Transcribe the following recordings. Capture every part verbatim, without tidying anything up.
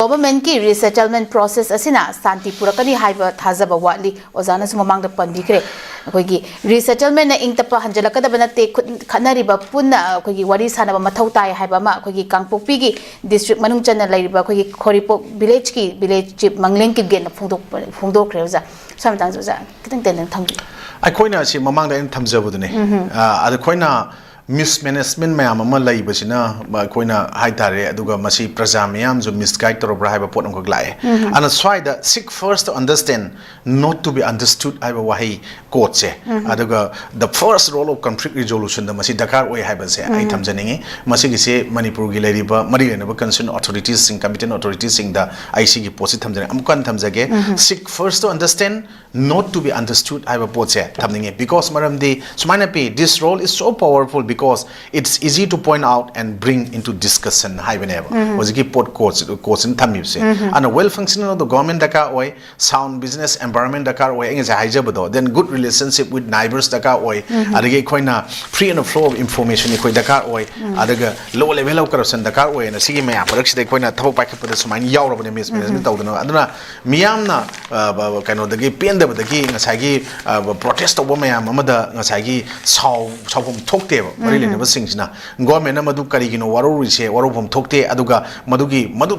ꯒꯣꯚꯔꯟꯃꯦꯟꯠꯀꯤ ꯔꯤꯁꯦꯇꯜꯃꯦꯟꯠ process ꯑꯁꯤꯅ ꯁꯥꯟꯇꯤ ꯄꯨꯔꯛꯀꯅꯤ ꯍꯥꯏꯕ ꯊꯥꯖꯕ ꯋꯥꯠꯂꯤ꯫ ꯑꯣꯖꯥꯅꯁꯨ ꯃꯃꯥꯡꯗ ꯄꯟꯕꯤꯈ꯭ꯔꯦ, ꯑꯩꯈꯣꯏꯒꯤ ꯔꯤꯁꯦꯇꯜꯃꯦꯟꯠꯅ ꯏꯪ ꯇꯞꯄ ꯍꯟꯖꯤꯜꯂꯛꯀꯗꯕ ꯅꯠꯇꯦ꯫ ꯈꯨꯠ-, ꯈꯠꯅꯔꯤꯕ ꯄꯨꯟꯅ ꯑꯩꯈꯣꯏꯒꯤ ꯋꯥꯔꯤ ꯁꯥꯟꯅꯕ ꯃꯊꯧ ꯇꯥꯏ ꯍꯥꯏꯕ ꯑꯃ ꯑꯩꯈꯣꯏꯒꯤ ꯀꯥꯡꯄꯣꯛꯄꯤꯒꯤ ꯗꯤꯁꯇ꯭ꯔꯤꯛ ꯃꯅꯨꯡ ꯆꯟꯅ ꯂꯩꯔꯤꯕ ꯑꯩꯈꯣꯏꯒꯤ ꯈꯣꯔꯤꯄꯣꯛ ꯚꯤꯂꯦꯖꯀꯤ ꯚꯤꯂꯦꯖ ꯆꯤꯐ ꯃꯪꯂꯦꯝ ꯀꯤꯞꯒꯦꯟꯅ ꯐꯣꯡꯗꯣꯛꯄ-, ꯐꯣꯡꯗꯣꯛꯈ꯭ꯔꯦ꯫ ꯑꯣꯖꯥ, ꯁ꯭ꯋꯥꯏ ꯃꯇꯥꯡꯁꯦ ꯑꯣꯖꯥ ꯈꯤꯇꯪ ꯇꯦꯟꯇꯛꯅ ꯊꯝꯕꯤꯌꯨ꯫ ꯑꯩꯈꯣꯏꯅ ꯁꯤ ꯃꯃꯥꯡꯗ ꯑꯩꯅ ꯊꯝꯖꯕꯗꯨꯅꯦ꯫ ꯑ, ꯑꯗ ꯑꯩꯈꯣꯏꯅ ꯃꯤꯁꯃꯦꯅꯦꯖꯃꯦꯟꯠ ꯃꯌꯥꯝ ꯑꯃ ꯂꯩꯕꯁꯤꯅ ꯑꯩꯈꯣꯏꯅ ꯍꯥꯏꯇꯥꯔꯦ, ꯑꯗꯨꯒ ꯃꯁꯤ ꯄ꯭ꯔꯖꯥ ꯃꯤꯌꯥꯝꯁꯨ ꯃꯤꯁꯒꯥꯏꯗ ꯇꯧꯔꯕ꯭ꯔꯥ ꯍꯥꯏꯕ ꯄꯣꯠ ꯑꯃꯈꯛ ꯂꯥꯛꯑꯦ꯫ ꯑꯗꯨꯅ ꯁ꯭ꯋꯥꯏꯗ "Seek first to understand, not to be understood" ꯍꯥꯏꯕ ꯋꯥꯍꯩ ꯀꯣꯠꯁꯦ, ꯑꯗꯨꯒ "The first role of conflict resolution" ꯗ ꯃꯁꯤ ꯗꯔꯀꯥꯔ ꯑꯣꯏ ꯍꯥꯏꯕꯁꯦ ꯑꯩ ꯊꯝꯖꯅꯤꯡꯉꯤ꯫ ꯃꯁꯤꯒꯤꯁꯦ ꯃꯅꯤꯄꯨꯔꯒꯤ ꯂꯩꯔꯤꯕ ꯃꯔꯤ ꯂꯩꯅꯕ concerned authorities ꯁꯤꯡ, competent authorities ꯁꯤꯡꯗ ꯑꯩ ꯁꯤꯒꯤ ꯄꯣꯠꯁꯤ ꯊꯝꯖꯅꯤꯡꯉꯤ꯫ ꯑꯃꯨꯛꯀ ꯍꯟꯅ ꯊꯝꯖꯒꯦ, "Seek first to understand, not to be understood" ꯍꯥꯏꯕ ꯄꯣꯠꯁꯦ ꯊꯝꯅꯤꯡꯉꯤ꯫ Because ꯃꯔꯝꯗꯤ ꯁꯨꯃꯥꯏꯅ ꯄꯤ, "This role is so powerful because it's easy to point out and bring into discussion" ꯍꯥꯏꯕꯅꯦꯕ ꯍꯧꯖꯤꯛꯀꯤ ꯄꯣꯠ ꯀꯣꯠꯁꯤ, ꯀꯣꯠꯁꯤꯅ ꯊꯝꯃꯤꯕꯁꯦ꯫ ꯑꯗꯨꯅ well functioning of the government ꯗꯔꯀꯥꯔ ꯑꯣꯏ, sound business environment ꯗꯔꯀꯥꯔ ꯑꯣꯏ, ꯑꯩ ꯉꯁꯥꯏ ꯍꯥꯏꯖꯕꯗꯣ, then good relationship with neighbors ꯗꯔꯀꯥꯔ ꯑꯣꯏ, ꯑꯗꯒꯤ ꯑꯩꯈꯣꯏꯅ free and flow of information ꯑꯩꯈꯣꯏ ꯗꯔꯀꯥꯔ ꯑꯣꯏ, ꯑꯗꯨꯒ low level of corruption ꯗꯔꯀꯥꯔ ꯑꯣꯏꯅ ꯁꯤꯒꯤ ꯃꯌꯥꯝ ꯃꯔꯛꯁꯤꯗ ꯑꯩꯈꯣꯏꯅ ꯊꯕꯛ ꯄꯥꯏꯈꯠꯄꯗ ꯁꯨꯃꯥꯏꯅ ꯌꯥꯎꯔꯕꯅꯦ, ꯃꯤꯁꯃꯦꯅꯦꯖꯃꯦꯟꯠ ꯇꯧꯗꯅꯕ꯫ ꯑꯗꯨꯅ ꯃꯤꯌꯥꯝꯅ, ꯑ, ꯕ-, ꯕ-, ꯀꯩꯅꯣꯗꯒꯤ, ꯄꯦꯟꯗꯕꯗꯒꯤ ꯉꯁꯥꯏꯒꯤ, ꯑ, ꯕ-, ꯄ꯭ꯔꯣꯇꯦꯁ ꯇꯧꯕ ꯃꯌꯥꯝ ꯑꯃꯗ ꯉꯁꯥꯏꯒꯤ ꯁꯥꯎ-, ꯁꯥꯎꯐꯝ ꯊꯣꯛꯇꯦꯕ ꯃꯔꯤ ꯂꯩꯅꯕꯁꯤꯡꯁꯤꯅ꯫ ꯒꯣꯔꯃꯦꯟꯅ ꯃꯗꯨ ꯀꯔꯤꯒꯤꯅꯣ ꯋꯥꯔꯧꯔꯤꯁꯦ, ꯋꯥꯔꯧꯐꯝ ꯊꯣꯛꯇꯦ꯫ ꯑꯗꯨꯒ ꯃꯗꯨꯒꯤ, ꯃꯗꯨ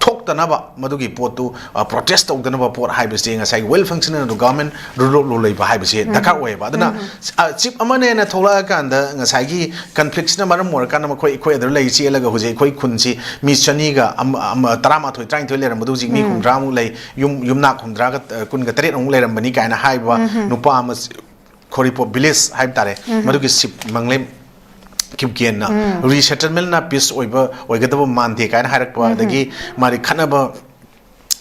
ꯊꯣꯛꯇꯅꯕ, ꯃꯗꯨꯒꯤ ꯄꯣꯠꯇꯨ, ꯑ, ꯄ꯭ꯔꯣꯇꯦꯁ ꯇꯧꯗꯅꯕ ꯄꯣꯠ ꯍꯥꯏꯕꯁꯤ ꯉꯁꯥꯏꯒꯤ well functioning of the government, rule of law ꯂꯩꯕ ꯍꯥꯏꯕꯁꯤ ꯗꯔꯀꯥꯔ ꯑꯣꯏꯌꯦꯕ꯫ ꯑꯗꯨꯅ, ꯑ, ꯆꯤꯐ ꯑꯃꯅꯦꯅ ꯊꯣꯛꯂꯛꯑꯀꯥꯟꯗ ꯉꯁꯥꯏꯒꯤ ꯀꯟꯐ꯭ꯂꯤꯛꯁꯤꯅ ꯃꯔꯝ ꯑꯣꯏꯔꯀꯥꯟꯗ ꯃꯈꯣꯏ, ꯑꯩꯈꯣꯏ ꯑꯗꯨꯗ ꯂꯩ ꯆꯦꯜꯂꯒ ꯍꯧꯖꯤꯛ ꯑꯩꯈꯣꯏ ꯈꯨꯟꯁꯤ ꯃꯤ ꯆꯅꯤꯒ ꯑꯃ, ꯑꯃ, ꯇꯔꯥꯃꯥꯊꯣꯏ, ꯇꯔꯥꯅꯤꯊꯣꯏ ꯂꯩꯔꯝꯕꯗꯨ ꯍꯧꯖꯤꯛ ꯃꯤ ꯍꯨꯝꯗ꯭ꯔꯥꯃꯨꯛ ꯂꯩ, ꯌꯨꯝ, ꯌꯨꯝꯅꯥꯛ ꯍꯨꯝꯗ꯭ꯔꯥꯒ, ꯑ, ꯀꯨꯟꯒ ꯇꯔꯦꯠ ꯑꯃꯨꯛ ꯂꯩꯔꯝꯕꯅꯤ ꯀꯥꯏꯅ ꯍꯥꯏꯕ ꯅꯨꯄꯥ ꯑꯃ ꯈꯣꯔꯤꯄꯣꯛ ꯚꯤꯂꯦꯖ ꯍꯥꯏꯕ ꯇꯥꯔꯦ, ꯃꯗꯨꯒꯤ ꯆꯤꯐ ꯃꯪꯂꯦꯝ ꯀꯤꯞꯒꯦꯟꯅ ꯔꯤꯁꯦꯇꯜꯃꯦꯟꯠꯅ ꯄꯤꯁ ꯑꯣꯏꯕ, ꯑꯣꯏꯒꯗꯕ ꯃꯥꯟꯗꯦ ꯀꯥꯏꯅ ꯍꯥꯏꯔꯛꯄ, ꯑꯗꯒꯤ ꯃꯥꯗꯤ ꯈꯠꯅꯕ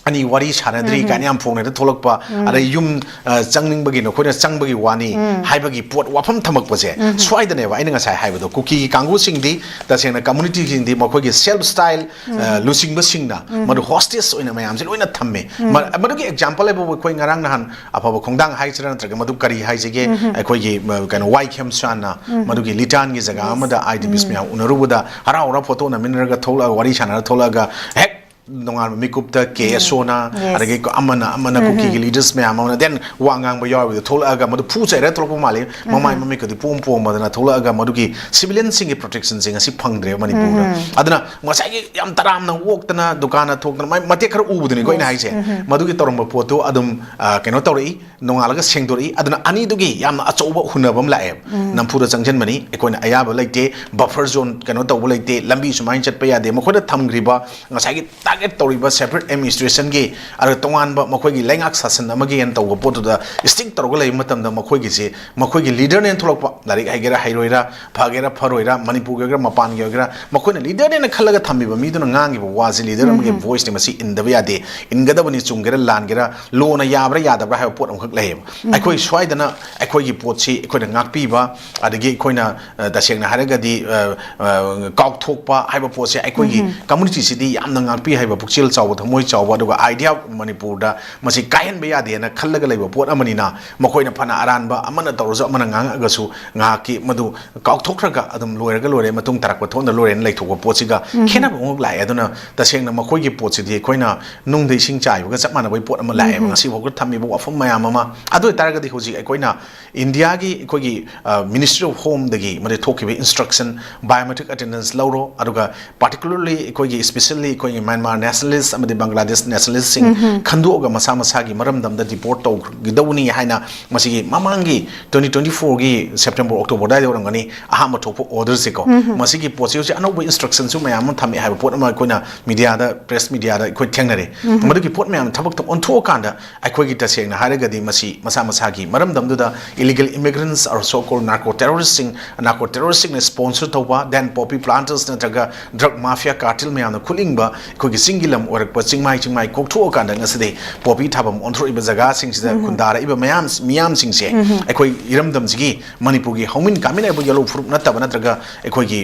ꯑꯅꯤ ꯋꯥꯔꯤ ꯁꯥꯟꯅꯗ꯭ꯔꯤ ꯀꯥꯏꯅ ꯌꯥꯝ ꯐꯣꯡꯅꯗ ꯊꯣꯛꯂꯛꯄ, ꯑꯗꯩ ꯌꯨꯝ, ꯑ, ꯆꯪꯅꯤꯡꯕꯒꯤ ꯅꯈꯣꯏꯅ ꯆꯪꯕꯒꯤ ꯋꯥꯅꯤ ꯍꯥꯏꯕꯒꯤ ꯄꯣꯠ ꯋꯥꯐꯝ ꯊꯝꯃꯛꯄꯁꯦ, ꯁ꯭ꯋꯥꯏꯗꯅꯦꯕ ꯑꯩꯅ ꯉꯁꯥꯏ ꯍꯥꯏꯕꯗꯣ, ꯀꯨꯀꯤꯒꯤ ꯀꯥꯡꯕꯨꯁꯤꯡꯗꯤ ꯇꯁꯦꯡꯅ ꯀꯝꯃꯨꯅꯤꯇꯤꯁꯤꯡꯗꯤ ꯃꯈꯣꯏꯒꯤ ꯁꯦꯜꯐ ꯁ꯭ꯇꯥꯏꯜ, ꯑ, ꯂꯨꯆꯤꯡꯕꯁꯤꯡꯅ ꯃꯗꯨ ꯍꯣꯁꯇꯦꯖ ꯑꯣꯏꯅ ꯃꯌꯥꯝꯁꯦ ꯂꯣꯏꯅ ꯊꯝꯃꯦ꯫ ꯃ-, ꯃꯗꯨꯒꯤ ꯑꯦꯛꯖꯥꯝꯄꯜ ꯍꯥꯏꯕꯕꯨ ꯑꯩꯈꯣꯏ ꯉꯔꯥꯡ ꯅꯍꯥꯟ ꯑꯐꯕ ꯈꯣꯡꯗꯥꯡ ꯍꯥꯏꯁꯤꯔꯥ ꯅꯠꯇ꯭ꯔꯒ ꯃꯗꯨ ꯀꯔꯤ ꯍꯥꯏꯁꯤꯒꯦ, ꯑꯩꯈꯣꯏꯒꯤ, ꯃ-, ꯀꯩꯅꯣ, ꯋꯥꯏ ꯈꯦꯝꯆꯥꯟꯅ ꯃꯗꯨꯒꯤ ꯂꯤꯇꯥꯟꯒꯤ ꯖꯒꯥ ꯑꯃꯗ ꯑꯥꯏ ꯗꯤ ꯄꯤꯁ ꯃꯌꯥꯝ ꯎꯅꯔꯨꯕꯗ ꯍꯔꯥꯎ ꯍꯔꯥꯎ ꯐꯣꯇꯣ ꯅꯝꯃꯤꯟꯅꯔꯒ ꯊꯣꯛꯂꯛꯑꯒ ꯋꯥꯔꯤ ꯁꯥꯟꯅꯔ ꯊꯣꯛꯂꯛꯑꯒ ꯍꯦꯛ ꯅꯣꯡꯉꯥꯟꯕ ꯃꯤꯀꯨꯞꯇ ꯀꯦ ꯑꯦꯁ ꯑꯣꯅ, Yes. ꯑꯗꯒꯤ ꯑꯃꯅ ꯑꯃꯅ ꯀꯨꯀꯤꯒꯤ ꯂꯤꯗꯔꯁ ꯃꯌꯥꯝ ꯑꯃꯅ ꯗꯦꯟ ꯋꯥ ꯉꯥꯡꯕ ꯌꯥꯎꯔꯤꯕꯗꯣ ꯊꯣꯛꯂꯛꯑꯒ ꯃꯗꯨ ꯐꯨ ꯆꯩꯔ ꯊꯣꯛꯂꯛꯄ ꯃꯥꯜꯂꯤ꯫ ꯃꯃꯥꯏ ꯃꯃꯤꯠꯀꯗꯤ ꯄꯣꯝ ꯄꯣꯝꯕꯗꯅ ꯊꯣꯛꯂꯛꯑꯒ ꯃꯗꯨꯒꯤ ꯁꯤꯚꯤꯂꯤꯌꯟꯁꯤꯡꯒꯤ ꯄ꯭ꯔꯣꯇꯦꯛꯁꯟꯁꯦ ꯉꯁꯤ ꯐꯪꯗ꯭ꯔꯦꯕ ꯃꯅꯤꯄꯨꯔꯗ꯫ ꯑꯗꯨꯅ ꯉꯁꯥꯏꯒꯤ ꯌꯥꯝ ꯇꯔꯥꯝꯅ ꯑꯣꯛꯇꯅ ꯗꯨꯀꯥꯟꯗ ꯊꯣꯛꯇꯅ ꯃꯥꯏ ꯃꯇꯦꯛ ꯈꯔ ꯎꯕꯗꯨꯅꯤꯀꯣ ꯑꯩꯅ ꯍꯥꯏꯁꯦ꯫ ꯃꯗꯨꯒꯤ ꯇꯧꯔꯝꯕ ꯄꯣꯠꯇꯨ ꯑꯗꯨꯝ, ꯑ, ꯀꯩꯅꯣ ꯇꯧꯔꯛꯏ, ꯅꯣꯡꯉꯥꯜꯂꯒ ꯁꯦꯡꯗꯣꯔꯛꯏ꯫ ꯑꯗꯨꯅ ꯑꯅꯤꯗꯨꯒꯤ ꯌꯥꯝꯅ ꯑꯆꯧꯕ ꯍꯨꯟꯅꯕ ꯑꯃ ꯂꯥꯛꯑꯦꯕ꯫ ꯅꯝꯐꯨꯗ ꯆꯪꯁꯤꯟꯕꯅꯤ, ꯑꯩꯈꯣꯏꯅ ꯑꯌꯥꯕ ꯂꯩꯇꯦ, ꯕꯐꯔ ꯖꯣꯟ ꯀꯩꯅꯣ ꯇꯧꯕ ꯂꯩꯇꯦ, ꯂꯝꯕꯤ ꯁꯨꯃꯥꯏꯅ ꯆꯠꯄ ꯌꯥꯗꯦ꯫ ꯃꯈꯣꯏꯅ ꯊꯝꯈ꯭ꯔꯤꯕ ꯉꯁꯥꯏꯒꯤ ꯇꯥꯔꯒꯦꯠ ꯇꯧꯔꯤꯕ ꯁꯦꯄꯔꯦꯠ ꯑꯦꯗꯃꯤꯅꯤꯁꯇ꯭ꯔꯦꯁꯟꯒꯤ ꯑꯗꯨꯒ ꯇꯣꯉꯥꯟꯕ ꯃꯈꯣꯏꯒꯤ ꯂꯩꯉꯥꯛ ꯁꯥꯁꯟ ꯑꯃꯒꯤ ꯍꯥꯏꯅ ꯇꯧꯕ ꯄꯣꯠꯇꯨꯗ ꯁ꯭ꯇꯤꯛ ꯇꯧꯔꯒ ꯂꯩꯕ ꯃꯇꯝꯗ ꯃꯈꯣꯏꯒꯤꯁꯦ, ꯃꯈꯣꯏꯒꯤ ꯂꯤꯗꯔꯅꯦꯅ ꯊꯣꯛꯂꯛꯄ, ꯂꯥꯏꯔꯤꯛ ꯍꯩꯒꯦꯔꯥ ꯍꯩꯔꯣꯏꯔꯥ, ꯐꯒꯦꯔꯥ ꯐꯔꯣꯏꯔꯥ, ꯃꯅꯤꯄꯨꯔꯒꯤ ꯑꯣꯏꯒꯦꯔꯥ ꯃꯄꯥꯟꯒꯤ ꯑꯣꯏꯒꯦꯔꯥ, ꯃꯈꯣꯏꯅ ꯂꯤꯗꯔꯅꯦꯅ ꯈꯜꯂꯒ ꯊꯝꯃꯤꯕ ꯃꯤꯗꯨꯅ ꯉꯥꯡꯉꯤꯕ ꯋꯥꯁꯦ ꯂꯤꯗꯔ ꯑꯃꯒꯤ ꯚꯣꯏꯁꯅꯦ, ꯃꯁꯤ ꯏꯟꯗꯕ ꯌꯥꯗꯦ, ꯏꯟꯒꯗꯕꯅꯤ, ꯆꯨꯝꯒꯦꯔꯥ ꯂꯥꯟꯒꯦꯔꯥ, ꯂꯣꯅ ꯌꯥꯕ꯭ꯔꯥ ꯌꯥꯗꯕ꯭ꯔꯥ ꯍꯥꯏꯕ ꯄꯣꯠ ꯑꯃꯈꯛ ꯂꯩꯌꯦꯕ꯫ ꯑꯩꯈꯣꯏ ꯁ꯭ꯋꯥꯏꯗꯅ ꯑꯩꯈꯣꯏꯒꯤ ꯄꯣꯠꯁꯤ ꯑꯩꯈꯣꯏꯅ ꯉꯥꯛꯄꯤꯕ, ꯑꯗꯒꯤ ꯑꯩꯈꯣꯏꯅ, ꯑ, ꯇꯁꯦꯡꯅ ꯍꯥꯏꯔꯒꯗꯤ, ꯑ, ꯑ, ꯀꯥꯎꯊꯣꯛꯄ ꯍꯥꯏꯕ ꯄꯣꯠꯁꯦ ꯑꯩꯈꯣꯏꯒꯤ ꯀꯝꯃꯨꯅꯤꯇꯤꯁꯤꯗꯤ ꯌꯥꯝꯅ ꯉꯥꯛꯄꯤ ꯍꯥꯏꯕ, ꯄꯨꯛꯆꯦꯜ ꯆꯥꯎꯕ, ꯊꯃꯣꯏ ꯆꯥꯎꯕ, ꯑꯗꯨꯒ ꯑꯥꯏꯗꯤꯌꯥ ꯃꯅꯤꯄꯨꯔꯗ ꯃꯁꯤ ꯀꯥꯏꯍꯟꯕ ꯌꯥꯗꯦꯅ ꯈꯜꯂꯒ ꯂꯩꯕ ꯄꯣꯠ ꯑꯃꯅꯤꯅ, ꯃꯈꯣꯏꯅ ꯐꯅ ꯑꯔꯥꯟꯕ ꯑꯃꯅ ꯇꯧꯔꯁꯨ ꯑꯃꯅ ꯉꯥꯡꯉꯛꯑꯒꯁꯨ ꯉꯥꯏꯍꯥꯛꯀꯤ ꯃꯗꯨ ꯀꯥꯎꯊꯣꯛꯈ꯭ꯔꯒ ꯑꯗꯨꯝ ꯂꯣꯏꯔꯒ ꯂꯣꯏꯔꯦ, ꯃꯇꯨꯡ ꯇꯥꯔꯛꯄ ꯊꯣꯛꯅ ꯂꯣꯏꯔꯦꯅ ꯂꯩꯊꯣꯛꯄ ꯄꯣꯠꯁꯤꯒ ꯈꯦꯠꯅꯕ ꯑꯃꯈꯛ ꯂꯥꯛꯑꯦ꯫ ꯑꯗꯨꯅ ꯇꯁꯦꯡꯅ ꯃꯈꯣꯏꯒꯤ ꯄꯣꯠꯁꯤꯗꯤ ꯑꯩꯈꯣꯏꯅ ꯅꯨꯡꯗ ꯏꯁꯤꯡ ꯆꯥꯏꯕꯒ ꯆꯞ ꯃꯥꯟꯅꯕꯒꯤ ꯄꯣꯠ ꯑꯃ ꯂꯥꯛꯑꯦꯕ꯫ ꯉꯁꯤꯐꯥꯎꯗ ꯊꯝꯃꯤꯕ ꯋꯥꯐꯝ ꯃꯌꯥꯝ ꯑꯃ꯫ ꯑꯗꯨ ꯑꯣꯏꯇꯥꯔꯒꯗꯤ ꯍꯧꯖꯤꯛ ꯑꯩꯈꯣꯏꯅ ꯏꯟꯗꯤꯌꯥꯒꯤ ꯑꯩꯈꯣꯏꯒꯤ, ꯑ, ꯃꯤꯅꯤꯁꯇ꯭ꯔꯤ ꯑꯣꯐ ꯍꯣꯝꯗꯒꯤ ꯃꯗꯨ ꯊꯣꯛꯈꯤꯕ ꯏꯟꯁꯇ꯭ꯔꯛꯁꯟ, ꯕꯥꯏꯑꯣꯃꯦꯇ꯭ꯔꯤꯛ ꯑꯦꯇꯦꯟꯗꯦꯟꯁ ꯂꯧꯔꯣ, ꯑꯗꯨꯒ ꯄꯥꯔꯇꯤꯀꯨꯂꯔꯂꯤ ꯑꯩꯈꯣꯏꯒꯤ, ꯁ꯭ꯄꯦꯁꯦꯜꯂꯤ ꯑꯩꯈꯣꯏꯒꯤ ꯃ꯭ꯌꯥꯟꯃꯥꯔ ꯅꯦꯁꯅꯦꯂꯤꯁ ꯑꯃꯗꯤ ꯕꯪꯒ꯭ꯂꯥꯗꯦꯁ ꯅꯦꯁꯅꯦꯂꯤꯁꯁꯤꯡ ꯈꯟꯗꯣꯛꯑꯒ ꯃꯁꯥ ꯃꯁꯥꯒꯤ ꯃꯔꯝꯗꯝꯗ ꯗꯤꯄꯣꯔꯠ ꯇꯧꯈꯤꯗꯧꯕꯅꯤ ꯍꯥꯏꯅ ꯃꯁꯤꯒꯤ ꯃꯃꯥꯡꯒꯤ ꯇ꯭ꯋꯦꯟꯇꯤ ꯇ꯭ꯋꯦꯟꯇꯤ ꯐꯣꯔꯒꯤ ꯁꯦꯞꯇꯦꯝꯕꯔ, ꯑꯣꯛꯇꯣꯕꯔ ꯑꯗꯨꯋꯥꯏꯗ ꯑꯣꯏꯔꯝꯒꯅꯤ ꯑꯍꯥꯟꯕ ꯊꯣꯛꯄ ꯑꯣꯔꯗꯔꯁꯦꯀꯣ꯫ ꯃꯁꯤꯒꯤ ꯄꯣꯠꯁꯤ ꯍꯧꯖꯤꯛ ꯑꯅꯧꯕ ꯏꯟꯁꯇ꯭ꯔꯛꯁꯟꯁꯨ ꯃꯌꯥꯝ ꯑꯃ ꯊꯝꯃꯛꯑꯦ ꯍꯥꯏꯕ ꯄꯣꯠ ꯑꯃ ꯑꯩꯈꯣꯏꯅ ꯃꯤꯗꯤꯌꯥꯗ, ꯄ꯭ꯔꯦꯁ ꯃꯤꯗꯤꯌꯥꯗ ꯑꯩꯈꯣꯏ ꯊꯦꯡꯅꯔꯦ꯫ ꯃꯗꯨꯒꯤ ꯄꯣꯠ ꯃꯌꯥꯝ ꯊꯕꯛꯇ ꯑꯣꯟꯊꯣꯛꯑꯀꯥꯟꯗ ꯑꯩꯈꯣꯏꯒꯤ ꯇꯁꯦꯡꯅ ꯍꯥꯏꯔꯒꯗꯤ ꯃꯁꯤ ꯃꯁꯥ ꯃꯁꯥꯒꯤ ꯃꯔꯝꯗꯝꯗꯨꯗ illegal immigrants or so called narco terroristꯁꯤꯡ, narco terroristꯁꯤꯡꯅ ꯁ꯭ꯄꯣꯟꯁꯔ ꯇꯧꯕ, then poppy planters ꯅꯠꯇ꯭ꯔꯒ ꯗ꯭ꯔꯒ ꯃꯥꯐꯤꯌꯥ ꯀꯥꯔꯇꯦꯜ ꯃꯌꯥꯝꯅ ꯈꯨꯠꯂꯤꯡꯕ ꯑꯩꯈꯣꯏꯒꯤ ꯆꯤꯡꯒꯤ ꯂꯝ ꯑꯣꯏꯔꯛꯄ ꯆꯤꯡꯃꯥꯏ ꯆꯤꯡꯃꯥꯏ ꯀꯣꯛꯊꯣꯛꯑꯀꯥꯟꯗ ꯉꯁꯤꯗꯤ ꯄꯣꯄꯤ ꯊꯥꯐꯝ ꯑꯣꯟꯊꯣꯔꯛꯏꯕ ꯖꯒꯥꯁꯤꯡꯁꯤꯗ ꯈꯨꯟꯗꯥꯔꯛꯏꯕ ꯃꯌꯥꯝ, ꯃꯤꯌꯥꯝꯁꯤꯡꯁꯦ ꯑꯩꯈꯣꯏ ꯏꯔꯝꯗꯝꯁꯤꯒꯤ ꯃꯅꯤꯄꯨꯔꯒꯤ ꯍꯧꯃꯤꯟ ꯀꯥꯃꯤꯟꯅꯔꯛꯄ ꯌꯦꯜꯂꯧ ꯐꯨꯔꯨꯞ ꯅꯠꯇꯕ ꯅꯠꯇ꯭ꯔꯒ ꯑꯩꯈꯣꯏꯒꯤ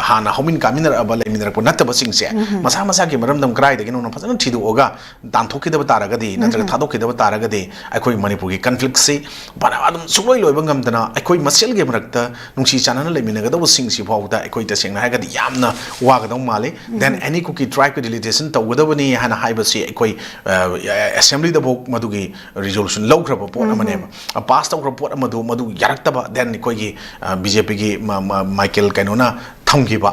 ꯍꯥꯟꯅ ꯍꯧꯃꯤꯟ ꯀꯥꯃꯤꯟꯅꯔꯛꯑꯕ, ꯂꯩꯃꯤꯟꯅꯔꯛꯄ ꯅꯠꯇꯕꯁꯤꯡꯁꯦ ꯃꯁꯥ ꯃꯁꯥꯒꯤ ꯃꯔꯝꯗꯝ ꯀꯗꯥꯏꯗꯒꯤꯅꯣꯅ ꯐꯖꯅ ꯊꯤꯗꯣꯛꯑꯒ ꯇꯥꯟꯊꯣꯛꯈꯤꯗꯕ ꯇꯥꯔꯒꯗꯤ ꯅꯠꯇ꯭ꯔꯒ ꯊꯥꯗꯣꯛꯈꯤꯗꯕ ꯇꯥꯔꯒꯗꯤ ꯑꯩꯈꯣꯏ ꯃꯅꯤꯄꯨꯔꯒꯤ ꯀꯟꯐ꯭ꯂꯤꯛꯁꯤ ꯐꯅ ꯑꯗꯨꯝ ꯁꯨꯡꯂꯣꯏ ꯂꯣꯏꯕ ꯉꯝꯗꯅ ꯑꯩꯈꯣꯏ ꯃꯁꯦꯜꯒꯤ ꯃꯔꯛꯇ ꯅꯨꯡꯁꯤ ꯆꯥꯟꯅꯅ ꯂꯩꯃꯤꯟꯅꯒꯗꯧꯕꯁꯤꯡꯁꯤ ꯐꯥꯎꯗ ꯑꯩꯈꯣꯏ ꯇꯁꯦꯡꯅ ꯍꯥꯏꯔꯒꯗꯤ ꯌꯥꯝꯅ ꯋꯥꯒꯗꯧ ꯃꯥꯜꯂꯤ꯫ Then any Kuki tribe ꯀꯤ deletation ꯇꯧꯒꯗꯕꯅꯤ ꯍꯥꯏꯅ ꯍꯥꯏꯕꯁꯤ ꯑꯩꯈꯣꯏ ꯑꯦꯁꯦꯝꯕ꯭ꯂꯤꯗꯐꯥꯎ ꯃꯗꯨꯒꯤ ꯔꯤꯖꯣꯂꯨꯁꯟ ꯂꯧꯈ꯭ꯔꯕ ꯄꯣꯠ ꯑꯃꯅꯦꯕ꯫ ꯄꯥꯁ ꯇꯧꯈ꯭ꯔꯕ ꯄꯣꯠ ꯑꯃꯗꯨ ꯃꯗꯨ ꯌꯥꯔꯛꯇꯕ, ꯗꯦꯟ ꯑꯩꯈꯣꯏꯒꯤ ꯕꯤ ꯖꯦ ꯄꯤꯒꯤ ꯃꯥꯏꯀꯦꯜ ꯀꯩꯅꯣꯅ ꯊꯝꯈꯤꯕ,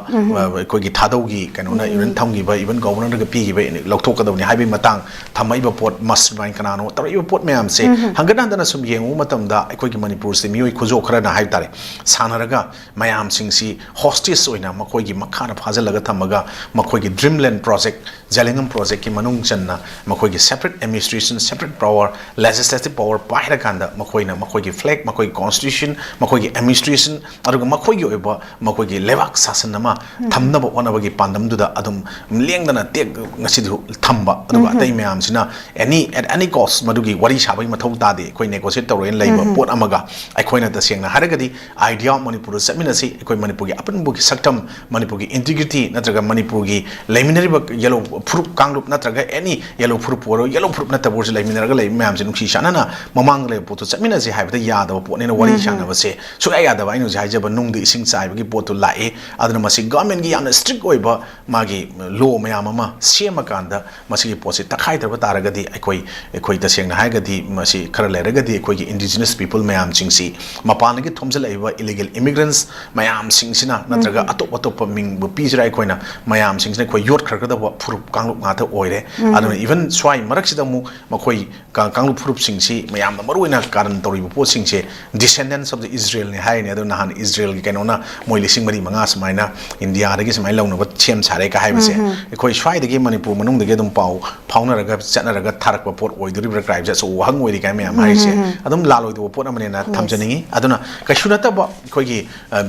ꯑꯩꯈꯣꯏꯒꯤ ꯊꯥꯗꯧꯒꯤ ꯀꯩꯅꯣꯅ ꯏꯚꯟ ꯊꯝꯈꯤꯕ, ꯏꯚꯟ ꯒꯣꯕꯔꯅꯔꯒ ꯄꯤꯈꯤꯕ, ꯂꯧꯊꯣꯛꯀꯗꯕꯅꯤ ꯍꯥꯏꯕꯒꯤ ꯃꯇꯥꯡ ꯊꯝꯃꯛꯏꯕ ꯄꯣꯠ, ꯃꯥꯁꯇꯔ ꯃꯥꯏꯟ ꯀꯅꯥꯅꯣ ꯇꯧꯔꯛꯏꯕ ꯄꯣꯠ ꯃꯌꯥꯝꯁꯦ ꯍꯟꯒꯠ ꯍꯟꯗꯅ ꯁꯨꯝ ꯌꯦꯡꯉꯨꯕ ꯃꯇꯝꯗ ꯑꯩꯈꯣꯏꯒꯤ ꯃꯅꯤꯄꯨꯔꯁꯤ ꯃꯤꯑꯣꯏ ꯈꯨꯖꯣꯛ ꯈꯔꯅ ꯍꯥꯏꯕ ꯇꯥꯔꯦ, ꯁꯥꯟꯅꯔꯒ ꯃꯌꯥꯝꯁꯤꯡꯁꯤ ꯍꯣꯁꯇꯦꯖ ꯑꯣꯏꯅ ꯃꯈꯣꯏꯒꯤ ꯃꯈꯥꯗ ꯐꯥꯖꯤꯜꯂꯒ ꯊꯝꯃꯒ ꯃꯈꯣꯏꯒꯤ ꯗ꯭ꯔꯤꯝꯂꯦꯟ ꯄ꯭ꯔꯣꯖꯦꯛ, ꯖꯦꯂꯦꯡꯉꯝ ꯄ꯭ꯔꯣꯖꯦꯛꯀꯤ ꯃꯅꯨꯡ ꯆꯟꯅ ꯃꯈꯣꯏꯒꯤ separate administration, separate power, legislative power ꯄꯥꯏꯔꯀꯥꯟꯗ ꯃꯈꯣꯏꯅ ꯃꯈꯣꯏꯒꯤ ꯐ꯭ꯂꯦꯒ, ꯃꯈꯣꯏꯒꯤ ꯀꯣꯟꯁꯇꯤꯇ꯭ꯌꯨꯁꯟ, ꯃꯈꯣꯏꯒꯤ ꯑꯦꯗꯃꯤꯅꯤꯁꯇ꯭ꯔꯦꯁꯟ, ꯑꯗꯨꯒ ꯃꯈꯣꯏꯒꯤ ꯑꯣꯏꯕ ꯃꯈꯣꯏꯒꯤ ꯂꯩꯕꯥꯛ ꯁꯥꯁꯟ ꯑꯃ ꯊꯝꯅꯕ ꯍꯣꯠꯅꯕꯒꯤ ꯄꯥꯟꯗꯝꯗꯨꯗ ꯑꯗꯨꯝ ꯂꯦꯡꯗꯅ ꯇꯦꯛ ꯉꯁꯤꯗꯤ ꯊꯝꯕ, ꯑꯗꯨꯒ ꯑꯇꯩ ꯃꯌꯥꯝꯁꯤꯅ ꯑꯦꯅꯤ, ꯑꯦꯠ ꯑꯦꯅꯤ ꯀꯣꯁ ꯃꯗꯨꯒꯤ ꯋꯥꯔꯤ ꯁꯥꯕꯒꯤ ꯃꯊꯧ ꯇꯥꯗꯦ, ꯑꯩꯈꯣꯏ ꯅꯦꯒꯣꯁꯤꯌꯦꯠ ꯇꯧꯔꯦꯅ ꯂꯩꯕ ꯄꯣꯠ ꯑꯃꯒ ꯑꯩꯈꯣꯏꯅ ꯇꯁꯦꯡꯅ ꯍꯥꯏꯔꯒꯗꯤ ꯑꯥꯏꯗꯤꯌꯥ ꯑꯣꯐ ꯃꯅꯤꯄꯨꯔꯗ ꯆꯠꯃꯤꯟꯅꯁꯤ, ꯑꯩꯈꯣꯏ ꯃꯅꯤꯄꯨꯔꯒꯤ ꯑꯄꯨꯟꯕꯒꯤ ꯁꯛꯇꯝ, ꯃꯅꯤꯄꯨꯔꯒꯤ ꯏꯟꯇꯤꯒ꯭ꯔꯤꯇꯤ ꯅꯠꯇ꯭ꯔꯒ ꯃꯅꯤꯄꯨꯔꯒꯤ ꯂꯩꯃꯤꯟꯅꯔꯤꯕ ꯌꯦꯂꯣ ꯐꯨꯔꯨꯞ ꯀꯥꯡꯂꯨꯞ ꯅꯠꯇ꯭ꯔꯒ ꯑꯦꯅꯤ ꯌꯦꯂꯣ ꯐꯨꯔꯨꯞꯄꯨ ꯑꯣꯏꯔꯣ, ꯌꯦꯂꯣ ꯐꯨꯔꯨꯞ ꯅꯠꯇꯕ ꯑꯣꯏꯔꯁꯨ ꯂꯩꯃꯤꯟꯅꯔꯒ ꯂꯩꯕ ꯃꯌꯥꯝꯁꯦ ꯅꯨꯡꯁꯤ ꯆꯥꯟꯅꯅ ꯃꯃꯥꯡꯗ ꯂꯩꯕ ꯄꯣꯠꯇꯣ ꯆꯠꯃꯤꯟꯅꯁꯤ ꯍꯥꯏꯕꯗ ꯌꯥꯗꯕ ꯄꯣꯠꯅꯤꯅ ꯋꯥꯔꯤ ꯁꯥꯟꯅꯕꯁꯦ ꯁꯨꯡꯌꯥ ꯌꯥꯗꯕ꯫ ꯑꯩꯅ ꯍꯧꯖꯤꯛ ꯍꯥꯏꯖꯕ ꯅꯨꯡꯗ ꯏꯁꯤꯡ ꯆꯥꯏꯕꯒꯤ ꯄꯣꯠꯇꯣ ꯂꯥꯛꯏ꯫ ꯑꯗꯨꯅ ꯃꯁꯤ ꯒꯚꯔꯟꯃꯦꯟꯒꯤ ꯌꯥꯝꯅ ꯏꯁꯇ꯭ꯔꯤꯛ ꯑꯣꯏꯕ ꯃꯥꯒꯤ ꯂꯣ ꯃꯌꯥꯝ ꯑꯃ ꯁꯦꯝꯃꯀꯥꯟꯗ ꯃꯁꯤꯒꯤ ꯄꯣꯠꯁꯤ ꯇꯛꯈꯥꯏꯗꯕ ꯇꯥꯔꯒꯗꯤ ꯑꯩꯈꯣꯏ, ꯑꯩꯈꯣꯏ ꯇꯁꯦꯡꯅ ꯍꯥꯏꯔꯒꯗꯤ ꯃꯁꯤ ꯈꯔ ꯂꯩꯔꯒꯗꯤ ꯑꯩꯈꯣꯏꯒꯤ ꯏꯟꯗꯤꯖꯤꯅꯁ ꯄꯤꯄꯜ ꯃꯌꯥꯝꯁꯤꯡꯁꯤ, ꯃꯄꯥꯟꯗꯒꯤ ꯊꯣꯝꯖꯤꯜꯂꯛꯏꯕ ꯏꯂꯤꯒꯦꯜ ꯏꯃꯤꯒ꯭ꯔꯦꯟꯁ ꯃꯌꯥꯝꯁꯤꯡꯁꯤꯅ ꯅꯠꯇ꯭ꯔꯒ ꯑꯇꯣꯞ ꯑꯇꯣꯞꯄ ꯃꯤꯡꯕꯨ ꯄꯤꯁꯤꯔꯥ ꯑꯩꯈꯣꯏꯅ, ꯃꯌꯥꯝꯁꯤꯡꯁꯤꯅ ꯑꯩꯈꯣꯏ ꯌꯣꯠꯈ꯭ꯔꯒꯗꯕ ꯐꯨꯔꯨꯞ ꯀꯥꯡꯂꯨꯞ ꯉꯥꯛꯇ ꯑꯣꯏꯔꯦ꯫ ꯑꯗꯨꯅ ꯏꯚꯟ ꯁ꯭ꯋꯥꯏ ꯃꯔꯛꯁꯤꯗ ꯑꯃꯨꯛ ꯃꯈꯣꯏ ꯀꯥ-, ꯀꯥꯡꯂꯨꯞ ꯐꯨꯔꯨꯞꯁꯤꯡꯁꯤ ꯃꯌꯥꯝꯅ ꯃꯔꯨꯑꯣꯏꯅ ꯀꯥꯔꯟ ꯇꯧꯔꯤꯕ ꯄꯣꯠꯁꯤꯡꯁꯦ descendants of the Israel ꯅꯤ ꯍꯥꯏꯔꯤꯅꯤ꯫ ꯑꯗꯨ ꯅꯍꯥꯟ ꯏꯁꯔꯦꯜꯒꯤ ꯀꯩꯅꯣꯅ ꯃꯣꯏ ꯂꯤꯁꯤꯡ ꯃꯔꯤ ꯃꯉꯥ ꯁꯨꯃꯥꯏꯅ ꯏꯟꯗꯤꯌꯥꯗꯒꯤ ꯁꯨꯃꯥꯏꯅ ꯂꯧꯅꯕ ꯁꯦꯝ ꯁꯥꯔꯦ ꯀ ꯍꯥꯏꯕꯁꯦ, ꯑꯩꯈꯣꯏ ꯁ꯭ꯋꯥꯏꯗꯒꯤ ꯃꯅꯤꯄꯨꯔ ꯃꯅꯨꯡꯗꯒꯤ ꯑꯗꯨꯝ ꯄꯥꯎ ꯐꯥꯎꯅꯔꯒ ꯆꯠꯅꯔꯒ ꯊꯥꯔꯛꯄ ꯄꯣꯠ ꯑꯣꯏꯗꯣꯔꯤꯕ꯭ꯔꯥ, ꯀ꯭ꯔꯥꯏꯝꯁꯦ ꯑꯆꯧꯕ ꯋꯥꯍꯪ ꯑꯣꯏꯔꯤ ꯀꯥꯏꯅ ꯃꯌꯥꯝ ꯍꯥꯏꯔꯤꯁꯦ ꯑꯗꯨꯝ ꯂꯥꯜꯂꯣꯏꯗꯕ ꯄꯣꯠ ꯑꯃꯅꯦꯅ ꯊꯝꯖꯅꯤꯡꯉꯤ꯫ ꯑꯗꯨꯅ ꯀꯩꯁꯨ ꯅꯠꯇꯕ ꯑꯩꯈꯣꯏꯒꯤ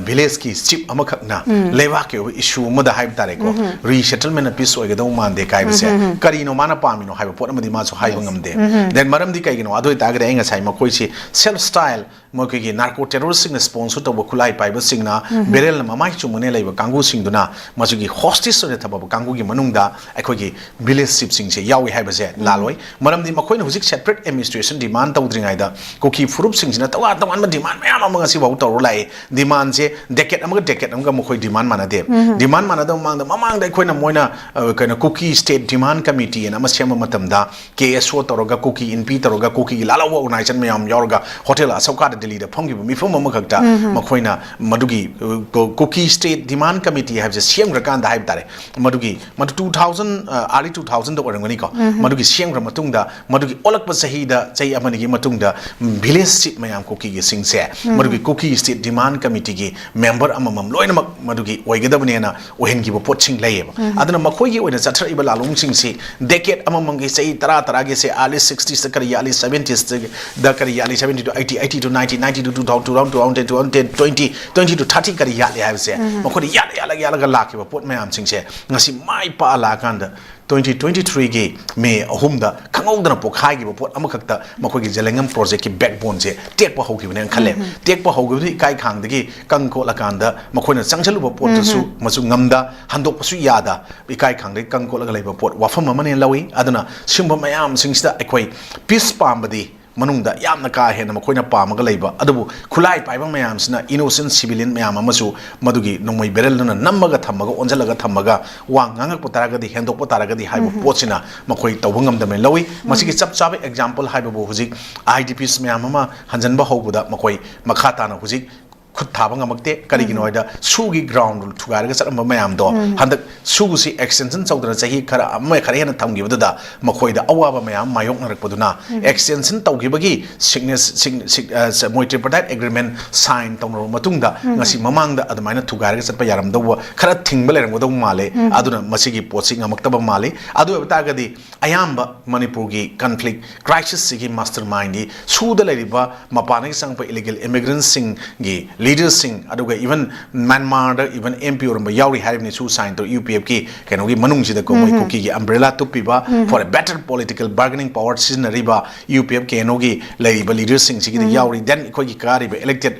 ꯚꯤꯂꯦꯖꯀꯤ ꯆꯤꯞ ꯑꯃꯈꯛꯅ ꯂꯩꯕꯥꯛꯀꯤ ꯑꯣꯏꯕ ꯏꯁꯨ ꯑꯃꯗ ꯍꯥꯏꯕ ꯇꯥꯔꯦꯀꯣ, ꯔꯤꯁꯦꯇꯜꯃꯦꯟꯅ ꯄꯤꯁ ꯑꯣꯏꯒꯗꯧ ꯃꯥꯟꯗꯦ ꯀꯥꯏꯕꯁꯦ ꯀꯔꯤꯅꯣ ꯃꯥꯅ ꯄꯥꯝꯃꯤꯅꯣ ꯍꯥꯏꯕ ꯄꯣꯠ ꯑꯃꯗꯤ ꯃꯥꯁꯨ ꯍꯥꯏꯕ ꯉꯝꯗꯦ꯫ ꯗꯦꯟ ꯃꯔꯝꯗꯤ ꯀꯩꯒꯤꯅꯣ? ꯑꯗꯨ ꯑꯣꯏꯇꯥꯔꯒꯗꯤ ꯑꯩ ꯉꯁꯥꯏ ꯃꯈꯣꯏꯁꯤ ꯁꯦꯜꯐ ꯁ꯭ꯇꯥꯏꯜ, ꯃꯈꯣꯏꯒꯤ ꯅꯥꯔꯀꯣ ꯇꯦꯔꯣꯔꯤꯁꯁꯤꯡꯅ ꯁ꯭ꯄꯣꯟꯁꯔ ꯇꯧꯕ ꯈꯨꯠꯂꯥꯏ ꯄꯥꯏꯕꯁꯤꯡꯅ ꯕꯦꯔꯦꯜꯅ ꯃꯃꯥꯏ ꯆꯨꯝꯃꯅꯦ ꯂꯩꯕ ꯀꯥꯡꯕꯨꯁꯤꯡꯗꯨꯅ ꯃꯁꯤꯒꯤ ꯍꯣꯁꯇꯦꯖ ꯑꯣꯏꯅ ꯊꯝꯃꯕ ꯀꯥꯡꯕꯨꯒꯤ ꯃꯅꯨꯡꯗ ꯑꯩꯈꯣꯏꯒꯤ ꯚꯤꯂꯦꯖ ꯆꯤꯞꯁꯤꯡꯁꯦ ꯌꯥꯎꯏ ꯍꯥꯏꯕꯁꯦ ꯂꯥꯜꯂꯣꯏ꯫ ꯃꯔꯝꯗꯤ ꯃꯈꯣꯏꯅ ꯍꯧꯖꯤꯛ separate administration demand ꯇꯧꯗ꯭ꯔꯤꯉꯩꯗ ꯀꯨꯀꯤ ꯐꯨꯔꯨꯞꯁꯤꯡꯁꯤꯅ ꯇꯣꯉꯥꯟ ꯇꯣꯉꯥꯟꯕ demand ꯃꯌꯥꯝ ꯑꯃ ꯉꯁꯤꯐꯥꯎ ꯇꯧꯔ ꯂꯥꯛꯏ꯫ Demandꯁꯦ decade ꯑꯃꯒ decade ꯑꯃꯒ ꯃꯈꯣꯏ demand ꯃꯥꯟꯅꯗꯦ꯫ Demand ꯃꯥꯟꯅꯗꯕ ꯃꯃꯥꯡꯗ, ꯃꯃꯥꯡꯗ ꯑꯩꯈꯣꯏꯅ ꯃꯣꯏꯅ, ꯑ, ꯀꯩꯅꯣ, ꯀꯨꯀꯤ State Demand Committee ꯑꯅ ꯑꯃ ꯁꯦꯝꯕ ꯃꯇꯝꯗ, ꯀꯦ ꯑꯦꯁ ꯑꯣ ꯇꯧꯔꯒ, ꯀꯨꯀꯤ ꯏꯟꯄꯤ ꯇꯧꯔꯒ, ꯀꯨꯀꯤꯒꯤ ꯂꯥꯜꯍꯧꯕ organization ꯃꯌꯥꯝ ꯌꯥꯎꯔꯒ, ꯍꯣꯇꯦꯜ ꯑꯁꯣꯀꯥꯗ ꯗꯤꯜꯂꯤꯗ ꯐꯝꯈꯤꯕ ꯃꯤꯐꯝ ꯑꯃꯈꯛꯇ ꯃꯈꯣꯏꯅ ꯃꯗꯨꯒꯤ, ꯑ, ꯀꯨ-, ꯀꯨꯀꯤ State Demand Committee ꯍꯥꯏꯕꯁꯦ ꯁꯦꯝꯈ꯭ꯔꯀꯥꯟꯗ ꯍꯥꯏꯕ ꯇꯥꯔꯦ, ꯃꯗꯨꯒꯤ, ꯃꯗꯨ two thousand, ꯑ, early two thousandꯗ ꯑꯣꯏꯔꯝꯒꯅꯤꯀꯣ꯫ ꯃꯗꯨꯒꯤ ꯁꯦꯝꯈ꯭ꯔ ꯃꯇꯨꯡꯗ, ꯃꯗꯨꯒꯤ ꯑꯣꯜꯂꯛꯄ ꯆꯍꯤꯗ, ꯆꯍꯤ ꯑꯃꯅꯤꯒꯤ ꯃꯇꯨꯡꯗ, ꯎꯝ, village chief ꯃꯌꯥꯝ ꯀꯨꯀꯤꯒꯤꯁꯤꯡꯁꯦ, ꯃꯗꯨꯒꯤ ꯀꯨꯀꯤ State Demand Committeeꯒꯤ member ꯑꯃꯃꯝ ꯂꯣꯏꯅꯃꯛ ꯃꯗꯨꯒꯤ ꯑꯣꯏꯒꯗꯕꯅꯦꯅ ꯑꯣꯏꯍꯟꯈꯤꯕ ꯄꯣꯠꯁꯤꯡ ꯂꯩꯌꯦꯕ꯫ ꯑꯗꯨꯅ ꯃꯈꯣꯏꯒꯤ ꯑꯣꯏꯅ ꯆꯠꯊꯔꯛꯏꯕ ꯂꯥꯜꯂꯣꯡꯁꯤꯡꯁꯤ decade ꯑꯃꯃꯝꯒꯤ, ꯆꯍꯤ ꯇꯔꯥ ꯇꯔꯥꯒꯤꯁꯦ, early sixtiesꯇ ꯀꯔꯤ ꯌꯥꯠꯂꯤ, seventiesꯇ ꯀꯔꯤ ꯌꯥꯠꯂꯤ, seventy to eighty, eighty to ninety, ninety to two thousand, two thousand, two thousand ten, two thousand ten, twenty, twenty to thirty ꯀꯔꯤ ꯌꯥꯠꯂꯤ ꯍꯥꯏꯕꯁꯦ, ꯃꯈꯣꯏꯅ ꯌꯥꯠꯂ, ꯌꯥꯠꯂꯒ, ꯌꯥꯠꯂꯒ ꯂꯥꯛꯈꯤꯕ ꯄꯣꯠ ꯃꯌꯥꯝꯁꯤꯡꯁꯦ ꯉꯁꯤ ꯃꯥꯏ ꯄꯥꯛꯑ ꯂꯥꯛꯑꯀꯥꯟꯗ, twenty twenty-threeꯒꯤ May ꯑꯍꯨꯝꯗ ꯈꯪꯍꯧꯗꯅ ꯄꯣꯛꯈꯥꯏꯈꯤꯕ ꯄꯣꯠ ꯑꯃꯈꯛꯇ, ꯃꯈꯣꯏꯒꯤ ꯖꯦꯂꯦꯡꯉꯝ projectꯀꯤ backboneꯁꯦ ꯇꯦꯛꯄ ꯍꯧꯈꯤꯕꯅꯦꯅ ꯈꯜꯂꯦ꯫ ꯇꯦꯛꯄ ꯍꯧꯈꯤꯕꯗꯨ ꯏꯀꯥꯏ ꯈꯥꯡꯗꯒꯤ ꯀꯪ ꯀꯣꯠꯂꯀꯥꯟꯗ, ꯃꯈꯣꯏꯅ ꯆꯪꯁꯤꯜꯂꯨꯕ ꯄꯣꯠꯇꯨꯁꯨ ꯃꯆꯨ ꯉꯝꯗ, ꯍꯟꯗꯣꯛꯄꯁꯨ ꯌꯥꯗ, ꯏꯀꯥꯏ ꯈꯥꯡꯗꯒꯤ ꯀꯪ ꯀꯣꯠꯂꯒ ꯂꯩꯕ ꯄꯣꯠ, ꯋꯥꯐꯝ ꯑꯃꯅꯦꯅ ꯂꯧꯏ꯫ ꯑꯗꯨꯅ ꯁꯤꯒꯨꯝꯕ ꯃꯌꯥꯝꯁꯤꯡꯁꯤꯗ ꯑꯩꯈꯣꯏ peace ꯄꯥꯝꯕꯗꯤ ꯃꯅꯨꯡꯗ ꯌꯥꯝꯅ ꯀꯥ ꯍꯦꯟꯅ ꯃꯈꯣꯏꯅ ꯄꯥꯝꯃꯒ ꯂꯩꯕ, ꯑꯗꯨꯕꯨ ꯈꯨꯠꯂꯥꯏ ꯄꯥꯏꯕ ꯃꯌꯥꯝꯁꯤꯅ innocent civilian ꯃꯌꯥꯝ ꯑꯃꯁꯨ ꯃꯗꯨꯒꯤ ꯅꯣꯡꯃꯩ barrelꯗꯨꯅ ꯅꯝꯃꯒ ꯊꯝꯃꯒ, ꯑꯣꯟꯁꯤꯜꯂꯒ ꯊꯝꯃꯒ, ꯋꯥ ꯉꯥꯡꯉꯛꯄ ꯇꯥꯔꯒꯗꯤ, ꯍꯦꯟꯗꯣꯛꯄ ꯇꯥꯔꯒꯗꯤ ꯍꯥꯏꯕ ꯄꯣꯠꯁꯤꯅ ꯃꯈꯣꯏ ꯇꯧꯕ ꯉꯝꯗꯕꯅ ꯂꯧꯏ꯫ ꯃꯁꯤꯒꯤ ꯆꯞ ꯆꯥꯕ example ꯍꯥꯏꯕꯕꯨ ꯍꯧꯖꯤꯛ I D Ps ꯃꯌꯥꯝ ꯑꯃ ꯍꯟꯖꯤꯟꯕ ꯍꯧꯕꯗ ꯃꯈꯣꯏ ꯃꯈꯥ ꯇꯥꯅ ꯍꯧꯖꯤꯛ ꯈꯨꯠ ꯊꯥꯕ ꯉꯝꯃꯛꯇꯦ꯫ ꯀꯔꯤꯒꯤꯅꯣ ꯍꯥꯏꯗ, ꯁꯨꯒꯤ ground ꯊꯨꯒꯥꯏꯔꯒ ꯆꯠꯂꯝꯕ ꯃꯌꯥꯝꯗꯣ, ꯍꯟꯗꯛ ꯁꯨꯒꯨꯁꯤ extension ꯇꯧꯗꯅ ꯆꯍꯤ ꯈꯔ ꯑꯃ ꯈꯔ ꯍꯦꯟꯅ ꯊꯝꯈꯤꯕꯗꯨꯗ ꯃꯈꯣꯏꯗ ꯑꯋꯥꯕ ꯃꯌꯥꯝ ꯃꯥꯌꯣꯛꯅꯔꯛꯄꯗꯨꯅ, extension ꯇꯧꯈꯤꯕꯒꯤ signature, sign-, sig-, ꯑ, ꯁ-, ꯃꯣꯏ tripartite agreement sign ꯇꯧꯅꯔꯕ ꯃꯇꯨꯡꯗ, ꯉꯁꯤ ꯃꯃꯥꯡꯗ ꯑꯗꯨꯃꯥꯏꯅ ꯊꯨꯒꯥꯏꯔꯒ ꯆꯠꯄ ꯌꯥꯔꯝꯗꯧꯕ ꯈꯔ ꯊꯤꯡꯕ ꯂꯩꯔꯝꯒꯗꯧꯕ ꯃꯥꯜꯂꯦ꯫ ꯑꯗꯨꯅ ꯃꯁꯤꯒꯤ ꯄꯣꯠꯁꯤ ꯉꯝꯃꯛꯇꯕ ꯃꯥꯜꯂꯤ꯫ ꯑꯗꯨ ꯑꯣꯏꯕ ꯇꯥꯔꯒꯗꯤ ꯑꯌꯥꯝꯕ ꯃꯅꯤꯄꯨꯔꯒꯤ conflict crisisꯁꯤꯒꯤ mastermindꯗꯤ ꯁꯨꯗ ꯂꯩꯔꯤꯕ ꯃꯄꯥꯟꯗꯒꯤ ꯆꯪꯉꯛꯄ illegal immigrantꯁꯤꯡꯒꯤ ꯂꯤꯗꯔꯁꯤꯡ, ꯑꯗꯨꯒ ꯏꯚꯟ ꯃ꯭ꯌꯥꯟꯃꯥꯔꯗ ꯏꯚꯟ ꯑꯦꯝ ꯄꯤ ꯑꯣꯏꯔꯝꯕ ꯌꯥꯎꯔꯤ ꯍꯥꯏꯔꯤꯕꯅꯤ, ꯁꯨ ꯁꯥꯏꯟ ꯇꯧ ꯌꯨ ꯄꯤ ꯑꯦꯐꯀꯤ ꯀꯩꯅꯣꯒꯤ ꯃꯅꯨꯡꯁꯤꯗꯀꯣ, ꯃꯣꯏ ꯀꯨꯀꯤꯒꯤ ꯑꯝꯕ꯭ꯔꯦꯂꯥ ꯇꯨꯞꯄꯤꯕ, for a better political bargaining power ꯁꯤꯖꯤꯟꯅꯔꯤꯕ U P F K N ꯑꯣꯒꯤ ꯂꯩꯔꯤꯕ ꯂꯤꯗꯔꯁꯤꯡꯁꯤꯒꯤꯗ ꯌꯥꯎꯔꯤ꯫ ꯗꯦꯟ ꯑꯩꯈꯣꯏꯒꯤ ꯀꯥꯔꯤꯕ ꯏꯂꯦꯛꯇꯦꯠ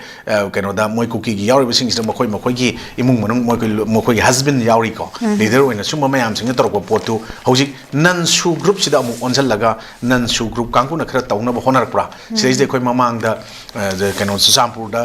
ꯀꯩꯅꯣꯗ ꯃꯣꯏ ꯀꯨꯀꯤꯒꯤ ꯌꯥꯎꯔꯤꯕꯁꯤꯡꯁꯤꯗ ꯃꯈꯣꯏ ꯃꯈꯣꯏꯒꯤ ꯏꯃꯨꯡ ꯃꯅꯨꯡ, ꯃꯈꯣꯏ ꯃꯈꯣꯏꯒꯤ ꯍꯁꯕꯦꯟ ꯌꯥꯎꯔꯤꯀꯣ, ꯂꯤꯗꯔ ꯑꯣꯏꯅ꯫ ꯁꯨꯝꯕ ꯃꯌꯥꯝꯁꯤꯡꯅ ꯇꯧꯔꯛꯄ ꯄꯣꯠꯇꯨ ꯍꯧꯖꯤꯛ ꯅꯟ ꯁꯨ ꯒ꯭ꯔꯨꯞꯁꯤꯗ ꯑꯃꯨꯛ ꯑꯣꯟꯁꯤꯜꯂꯒ ꯅꯟ ꯁꯨ ꯒ꯭ꯔꯨꯞ ꯀꯥꯡꯕꯨꯅ ꯈꯔ ꯇꯧꯅꯕ ꯍꯣꯠꯅꯔꯛꯄ꯭ꯔꯥ? ꯁꯤꯗꯩꯁꯤꯗ ꯑꯩꯈꯣꯏ ꯃꯃꯥꯡꯗ ꯑ, ꯀꯩꯅꯣ, ꯆꯨꯔꯆꯥꯟꯄꯨꯔꯗ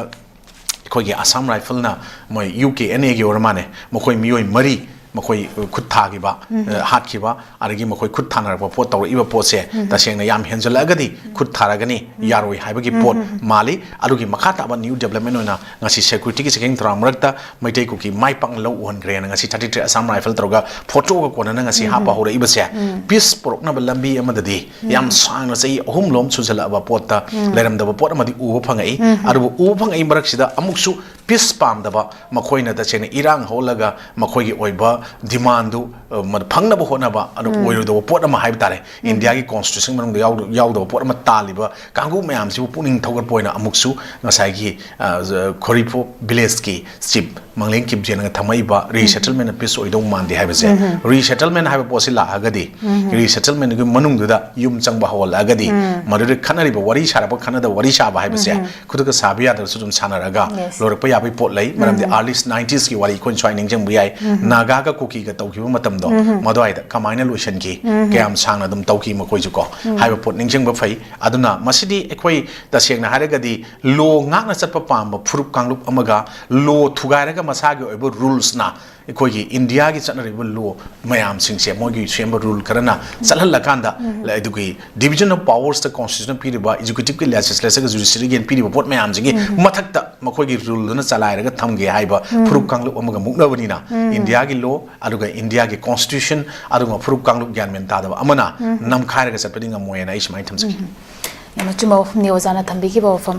ꯑꯩꯈꯣꯏꯒꯤ ꯑꯁꯥꯝ ꯔꯥꯏꯐꯜꯅ, ꯃꯣꯏ ꯌꯨ ꯀꯦ ꯑꯦꯟ ꯑꯦꯒꯤ ꯑꯣꯏꯔ ꯃꯥꯜꯂꯦ, ꯃꯈꯣꯏ ꯃꯤꯑꯣꯏ ꯃꯔꯤ ꯃꯈꯣꯏ ꯈꯨꯠ ꯊꯥꯈꯤꯕ, ꯑ, ꯍꯥꯠꯈꯤꯕ, ꯑꯗꯒꯤ ꯃꯈꯣꯏ ꯈꯨꯠ ꯊꯥꯅꯔꯛꯄ ꯄꯣꯠ ꯇꯧꯔꯛꯏꯕ ꯄꯣꯠꯁꯦ ꯇꯁꯦꯡꯅ ꯌꯥꯝ ꯍꯦꯟꯖꯜꯂꯛꯑꯒꯗꯤ ꯈꯨꯠ ꯊꯥꯔꯒꯅꯤ, ꯌꯥꯔꯣꯏ ꯍꯥꯏꯕꯒꯤ ꯄꯣꯠ ꯃꯥꯜꯂꯤ꯫ ꯑꯗꯨꯒꯤ ꯃꯈꯥ ꯇꯥꯕ ꯅ꯭ꯌꯨ ꯗꯦꯕꯂꯞꯃꯦꯟ ꯑꯣꯏꯅ ꯉꯁꯤ ꯁꯦꯀ꯭ꯌꯨꯔꯤꯇꯤꯒꯤ ꯆꯦꯛꯁꯤꯟ ꯊꯧꯔꯥꯡ ꯃꯔꯛꯇ ꯃꯩꯇꯩ ꯀꯨꯀꯤ ꯃꯥꯏ ꯄꯥꯛꯅ ꯂꯧ ꯎꯍꯟꯈ꯭ꯔꯦꯅ ꯉꯁꯤ thirty three Assam Rifle ꯇꯧꯔꯒ ꯐꯣꯇꯣꯒ ꯀꯣꯟꯅꯅ ꯉꯁꯤ ꯍꯥꯞꯄ ꯍꯧꯔꯛꯏꯕꯁꯦ, ꯄꯤꯁ ꯄꯨꯔꯛꯅꯕ ꯂꯝꯕꯤ ꯑꯃꯗꯗꯤ ꯌꯥꯝ ꯁꯥꯡꯅ ꯆꯍꯤ ꯑꯍꯨꯝꯂꯣꯝ ꯁꯨꯖꯜꯂꯛꯑꯕ ꯄꯣꯠꯇ ꯂꯩꯔꯝꯗꯕ ꯄꯣꯠ ꯑꯃꯗꯤ ꯎꯕ ꯐꯪꯉꯛꯏ꯫ ꯑꯗꯨꯕꯨ ꯎꯕ ꯐꯪꯉꯛꯏ ꯃꯔꯛꯁꯤꯗ ꯑꯃꯨꯛꯁꯨ ꯄꯤꯁ ꯄꯥꯝꯗꯕ, ꯃꯈꯣꯏꯅ ꯇꯁꯦꯡꯅ ꯏꯔꯥꯡ ꯍꯧꯍꯜꯂꯒ ꯃꯈꯣꯏꯒꯤ ꯑꯣꯏꯕ ꯗꯤꯃꯥꯟꯗꯨ, ꯑ, ꯃ-, ꯐꯪꯅꯕ ꯍꯣꯠꯅꯕ, ꯑꯗꯨ ꯑꯣꯏꯔꯣꯏꯗꯕ ꯄꯣꯠ ꯑꯃ ꯍꯥꯏꯕ ꯇꯥꯔꯦ꯫ ꯏꯟꯗꯤꯌꯥꯒꯤ ꯀꯣꯟꯁꯇꯤꯇ꯭ꯌꯨꯁꯟ ꯃꯅꯨꯡꯗ ꯌꯥꯎꯗ-, ꯌꯥꯎꯗꯕ ꯄꯣꯠ ꯑꯃ ꯇꯥꯜꯂꯤꯕ ꯀꯥꯡꯕꯨ ꯃꯌꯥꯝꯁꯤꯕꯨ ꯄꯨꯛꯅꯤꯡ ꯊꯧꯒꯠꯄ ꯑꯣꯏꯅ ꯑꯃꯨꯛꯁꯨ ꯉꯁꯥꯏꯒꯤ, ꯑ, ꯈꯣꯔꯤꯐꯣ ꯚꯤꯂꯦꯖꯀꯤ ꯆꯤꯞ ꯃꯪꯂꯦꯝ ꯀꯤꯞꯖꯦꯟꯅ ꯊꯝꯃꯛꯏꯕ ꯔꯤꯁꯦꯇꯜꯃꯦꯟꯅ ꯄꯤꯁ ꯑꯣꯏꯗꯧ ꯃꯥꯟꯗꯦ ꯍꯥꯏꯕꯁꯦ, ꯔꯤꯁꯦꯇꯜꯃꯦꯟ ꯍꯥꯏꯕ ꯄꯣꯠꯁꯤ ꯂꯥꯛꯑꯒꯗꯤ, ꯔꯤꯁꯦꯇꯜꯃꯦꯟꯒꯤ ꯃꯅꯨꯡꯗꯨꯗ ꯌꯨꯝ ꯆꯪꯕ ꯍꯧꯍꯜꯂꯛꯑꯒꯗꯤ, ꯃꯗꯨꯗ ꯈꯠꯅꯔꯤꯕ ꯋꯥꯔꯤ ꯁꯥꯔꯕ ꯈꯠꯅꯗꯕ ꯋꯥꯔꯤ ꯁꯥꯕ ꯍꯥꯏꯕꯁꯦ ꯈꯨꯗꯛꯇ ꯁꯥꯕ ꯌꯥꯗ꯭ꯔꯁꯨ ꯑꯗꯨꯝ ꯁꯥꯟꯅꯔꯒ ꯂꯣꯏꯔꯛꯄ ꯌꯥꯕꯒꯤ ꯄꯣꯠ ꯂꯩ꯫ ꯃꯔꯝꯗꯤ ꯑꯥꯔꯂꯤ ꯅꯥꯏꯟꯇꯤꯁꯀꯤ ꯋꯥꯔꯤ ꯑꯩꯈꯣꯏꯅ ꯁ꯭ꯋꯥꯏ ꯅꯤꯡꯁꯤꯡꯕ ꯌꯥꯏ꯫ ꯅꯥꯒꯥꯒ ꯀꯨꯀꯤꯒ ꯇꯧꯈꯤꯕ ꯃꯇꯝꯗꯣ, ꯃꯗꯨꯋꯥꯏꯗ ꯀꯃꯥꯏꯅ ꯂꯣꯏꯁꯤꯟꯈꯤ, ꯀꯌꯥꯝ ꯁꯥꯡꯅ ꯑꯗꯨꯝ ꯇꯧꯈꯤ ꯃꯈꯣꯏꯁꯨ ꯀꯣ, ꯍꯥꯏꯕ ꯄꯣꯠ ꯅꯤꯡꯁꯤꯡꯕ ꯐꯩ꯫ ꯑꯗꯨꯅ ꯃꯁꯤꯗꯤ ꯑꯩꯈꯣꯏ ꯇꯁꯦꯡꯅ ꯍꯥꯏꯔꯒꯗꯤ ꯂꯣ ꯉꯥꯛꯅ ꯆꯠꯄ ꯄꯥꯝꯕ ꯐꯨꯔꯨꯞ ꯀꯥꯡꯂꯨꯞ ꯑꯃꯒ ꯂꯣ ꯊꯨꯒꯥꯏꯔꯒ ꯃꯁꯥꯒꯤ ꯑꯣꯏꯕ ꯔꯨꯜꯁꯅ ꯑꯩꯈꯣꯏꯒꯤ ꯏꯟꯗꯤꯌꯥꯒꯤ ꯆꯠꯅꯔꯤꯕ ꯂꯣ ꯃꯌꯥꯝꯁꯤꯡꯁꯦ ꯃꯣꯏꯒꯤ ꯁꯦꯝꯕ ꯔꯨꯜ ꯈꯔꯅ ꯆꯠꯍꯜꯂꯀꯥꯟꯗ, ꯑꯗꯨꯒꯤ ꯗꯤꯕꯤꯖꯟ ꯑꯣꯐ ꯄꯥꯋꯔꯁꯇ ꯀꯣꯟꯁꯇꯤꯇ꯭ꯌꯨꯁꯟ ꯄꯤꯔꯤꯕ, ꯑꯦꯛꯖꯤꯀ꯭ꯌꯨꯇꯤꯚꯀꯤ ꯂꯦꯖꯤꯁꯂꯦꯆꯔꯒ ꯖꯨꯗꯤꯁꯤꯌꯔꯤꯒꯤ ꯄꯤꯔꯤꯕ ꯄꯣꯠ ꯃꯌꯥꯝꯁꯤꯒꯤ ꯃꯊꯛꯇ ꯃꯈꯣꯏꯒꯤ ꯔꯨꯜꯗꯨꯅ ꯆꯂꯥꯏꯔꯒ ꯊꯝꯒꯦ ꯍꯥꯏꯕ ꯐꯨꯔꯨꯞ ꯀꯥꯡꯂꯨꯞ ꯑꯃꯒ ꯃꯨꯛꯅꯕꯅꯤꯅ, ꯏꯟꯗꯤꯌꯥꯒꯤ ꯂꯣ ꯑꯗꯨꯒ ꯏꯟꯗꯤꯌꯥꯒꯤ ꯀꯣꯟꯁꯇꯤꯇ꯭ꯌꯨꯁꯟ ꯑꯗꯨꯒ ꯐꯨꯔꯨꯞ ꯀꯥꯡꯂꯨꯞ ꯒ꯭ꯌꯥꯟ ꯃꯦꯟ ꯇꯥꯗꯕ ꯑꯃꯅ ꯅꯝꯈꯥꯏꯔꯒ ꯆꯠꯄꯗꯤ ꯉꯝꯃꯣꯏꯅ ꯑꯩ ꯁꯨꯃꯥꯏꯅ ꯊꯝꯖꯒꯦ꯫ ꯌꯥꯝꯅ ꯆꯨꯝꯕ ꯋꯥꯐꯝꯅꯤ ꯑꯣꯖꯥꯅ ꯊꯝꯕꯤꯈꯤꯕ ꯋꯥꯐꯝ꯫